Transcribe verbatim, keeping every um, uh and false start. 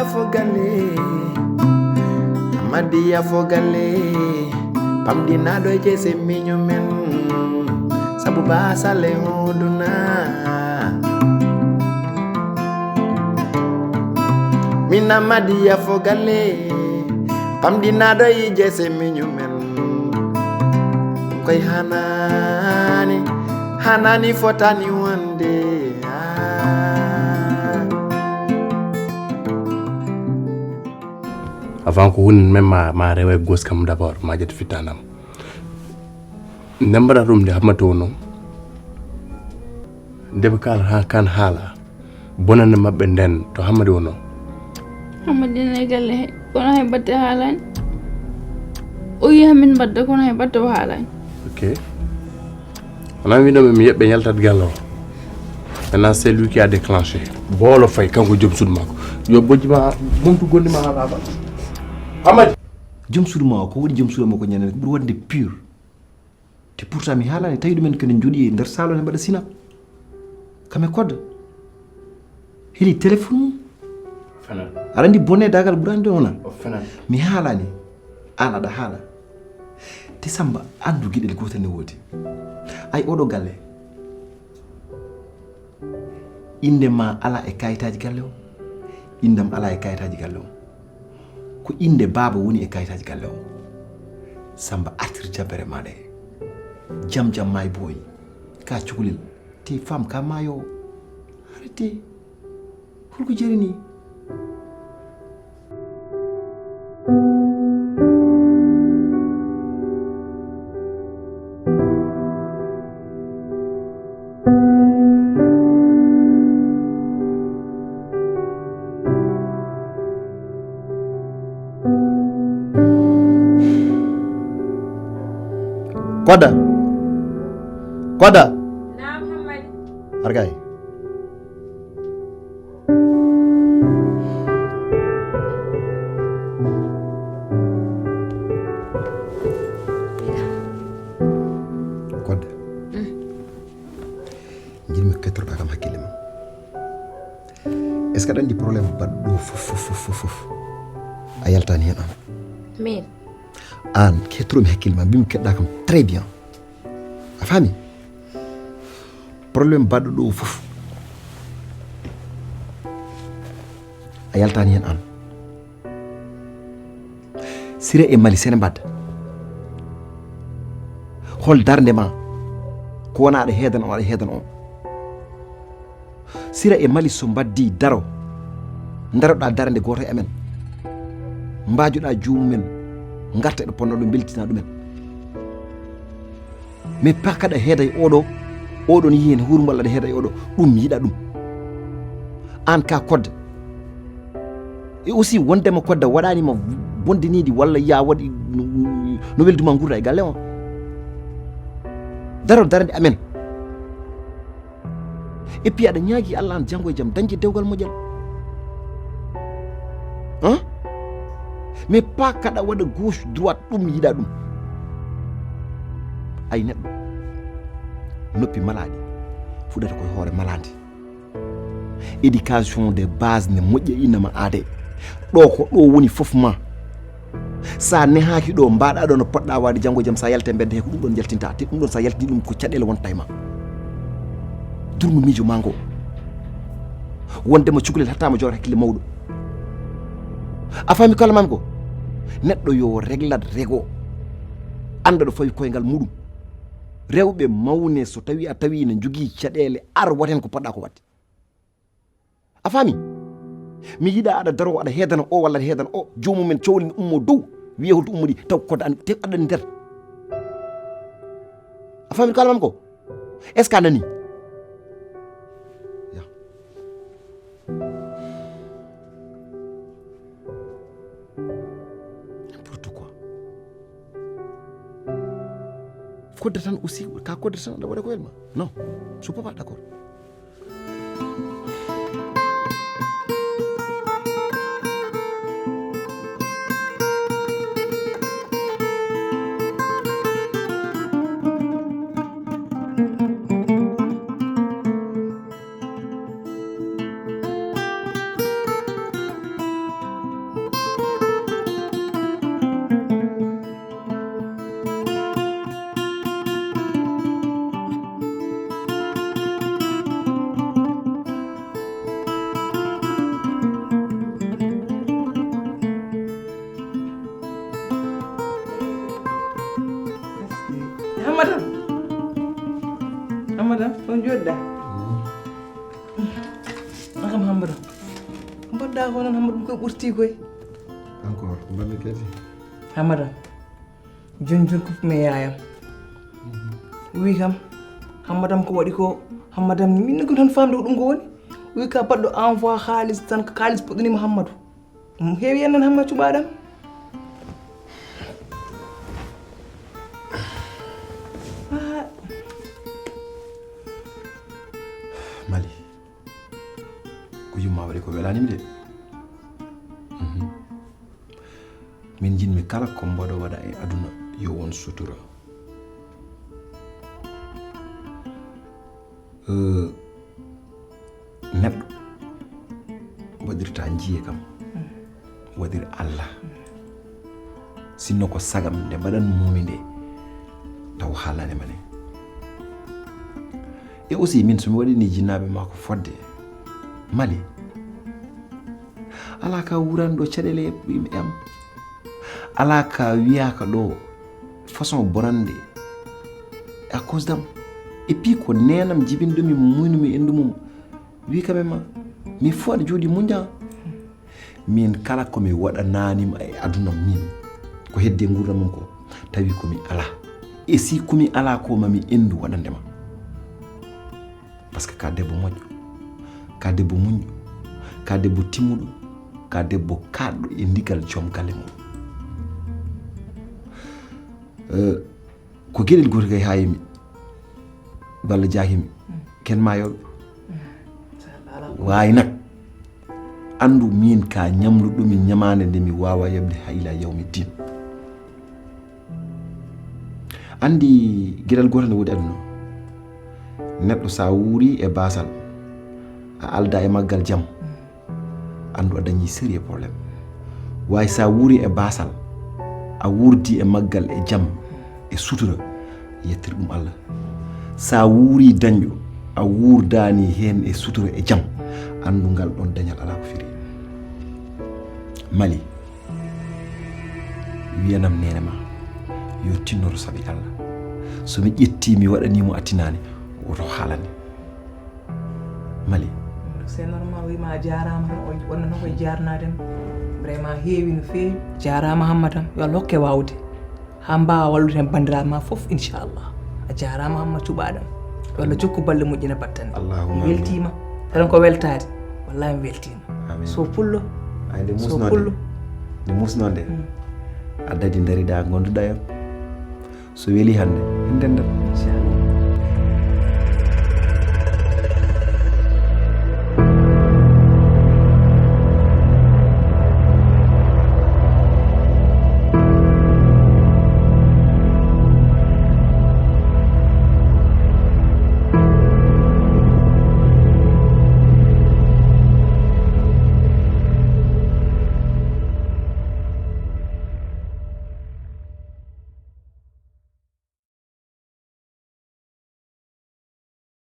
Fo galle, Amadiya fo galle, pamɗinaaɗo e jeese miño men, sabu baasale hooduna. Min Amadiya fo galle, pamɗinaaɗo e jeese miño men, koy hanaani, hanaani fotani wonde. Ah. Avant ko woni men ma, ma rewe gos kam d'abord, ma ƴettu fittanam. Nde mbaɗa ɗum nde hammata wonno. Nde ɓe kala ha kan haala. Bonande maɓɓe nden to hammadi wonno. Hammadi ne galle he. Kono hay batte haalani. O yi hamin badde kono hay batte o haalani. Ok. Wona wiɗo mi yeɓɓe yaltat galle o. Maintenant c'est lui qui a déclenché. Boolo fay kanko joom suudu makko. Yo bojji ma, bontu gondi ma ha laaɓa. Hammadi. Joom suudu ma o ko woni joom suudu makko ñande ko ɓuri wonde pur. Te pourtant mi haalani tawi ɗumen kene jooɗi e nder salon he mbaɗa sina. Kame kodda. Heli téléphone mum. Fenat. Aɗa andi bonne dagal ɓurani ɗo wona. O fenat. Mi haalani. An aɗa haala. Te Samba andu giɗel gotel ne woodi. Ay oɗo galle. Inde ma ala e kayitaji galle o. Indam ala e kayitaji galle o. Ko inde baaba woni e kayitaji galle o. Samba artir jabbere ma ɗe. Jam jam may boy. Ka cukalel. Te femme ka mayo. Arrêtez. Holko jari ni? Koda. Koda. Naam, Hammadi. Argay. Kodde. Jiɗmi kettoɗa kam hakkille ma. Est-ce que aɗa andi problème baɗɗo fof fof fof fof fof? A yaltani hen an. Min. An kettoɗomi hakkille ma, mbimi keɗɗa kam très bien. A faami? Problème baɗɗo ɗo fof. A yaltani hen an. Sira e Mali sene mbadda. Hol darnde ma? Ko wona aɗa heedana o, aɗa heedana o. Sira e Mali so mbaddi daro. Daroɗa darnde gooto e amen. Mbaajoɗa joomum en. Ngarta eɗo ponno ɗo mbeltina ɗumen. Mais pas kaɗa heeda e oɗo, oɗon yiyi hen hurum walla aɗa heeda e oɗo, ɗum yiɗa ɗum. An ka kodda. E aussi wondema kodda waɗanima bondinidi walla ya waɗi no, no welduma gurda e galle o. Daro darande amen. Et puis aɗa ñaagi Allah an janngo e jam dañde dewgal moƴƴal. Hein? Mais pas kaɗa waɗa gauche droite ɗum yiɗa ɗum. Ay neɗɗo. Noppi malaaɗi. Fuɗata koye hoore malaade. Éducation de base ne moƴƴa innama aade. Ɗo ko ɗo woni fof ma. Sa nehaaki ɗo, mbaɗa ɗo no poɗɗa waade janngo e jam, sa yalta e mbedda he, ko ɗum ɗon yaltinta. Te ɗum ɗon sa yaltini ɗum, ko caɗeele wonta e ma. Durnu miijo ma ngo. Wondema cukalel hattama joor hakkille mawɗo. A faami kala mami ko? Neɗɗo yo reglat rego. Anda ɗo fawi koyngal muɗum. Rewɓe mawne so tawi a tawi ne jogii caɗeele, ar waten ko poɗɗa ko waɗde. A faami? Mi yiɗa aɗa daro aɗa heedana o walla aɗa heedana o, joomum en cowle ne ummo dow, wiye holto ummori, taw ko kodda an, te aɗa nder. A faami ko alamam ko? Est-ce que a nani? Ya. N'importe quoi. Kodda tan aussi, ka kodda tan aɗa waɗa ko welma. Non, je peux pas d'accord. Madam, on joɗɗa. Akam Hammada. Mbaɗɗa ko noon Hammada, ɗum koye ɓurti koye. Encore, mbaɗmi kadi. Hammada, joni joni ko mi yaayam. Wi kam, Hammadam ko waɗi ko, Hammadam ni, min ko tan famde ko ɗum ko woni. Wi ka baɗɗo envoie haalis tan, ko haalis puɗɗanima Hammadu. Ɗum heewi en nan Hammadu cuɓaɗam. Ah. Mali, ko yumma waɗi ko welanimi de. Mhm. Min jinmi kala ko mboɗo waɗa e aduna yo won sutura. Eh, neɗɗo waɗirta jiye kam, waɗir Allah. Sinno ko sagam nde mbaɗan mumi nde, taw haalane mane. E aussi min somi waɗini jinnaɓe ma ko fodde Mali. Ala ka wurani ɗo caɗele yimɓe am. Ala ka wiyaka ɗo façon bonande à cause d'am. Et puis ko nenam jibinɗo mi muynumi endu mum. Wi kam e ma mi fo aɗa jooɗi muña. Min kala ko mi waɗananima e aduna min ko hedde gurdam mum ko tawi ko mi ala. E si ko mi ala ko mami endu waɗandema. Parce que ka debbo moƴƴo, ka debbo muñɗo, ka debbo timmuɗo, ka debbo kaɗɗo e ndigal joom galle mum. Eh, ko geɗel gotel kay hayimi walla jahimi ken ma yoɓe. Wawi nak andu min ka ñamluɗumi ñamande nde mi wawa yoɓde ha ila yawmi din. Andi geɗal gotal nde woni aduna. Neɗɗo sa wuuri e basal a alda e maggal jam, andu a dañi sérieux problème. Wawi sa wuuri e basal a wurdi e maggal e jam e sutura, yettir ɗum Allah. Sa wuuri dañɗo a wurdani hen e sutura e jam, andu ngal ɗon dañal ala ko firi. Mali, wiyanam nene ma yo tinnoto sabi Allah. So mi ƴetti mi waɗanimo a tinani, woto haalane. Mali. C'est normal, wima a jarama tan, wonno tan koye jarnadem. Vraiment heewi no feewi. Jarama Hammatam, yo Allah hokke wawde ha mbawa wallude hen bandiraɓe ma foof, inchallah. A jarama Hamma cuɓaɗam. Yo Allah jokku balle moƴƴina battane. Allahumma amin. Mi weltima. Tan ko weltade. Wallahi mi weltima. Amin. So pullo. Ay, nde so musnode pullo. Nde musnode. Mm. A daadi dariɗa gonduɗa yam. So weli hande en dendat. Inchallah.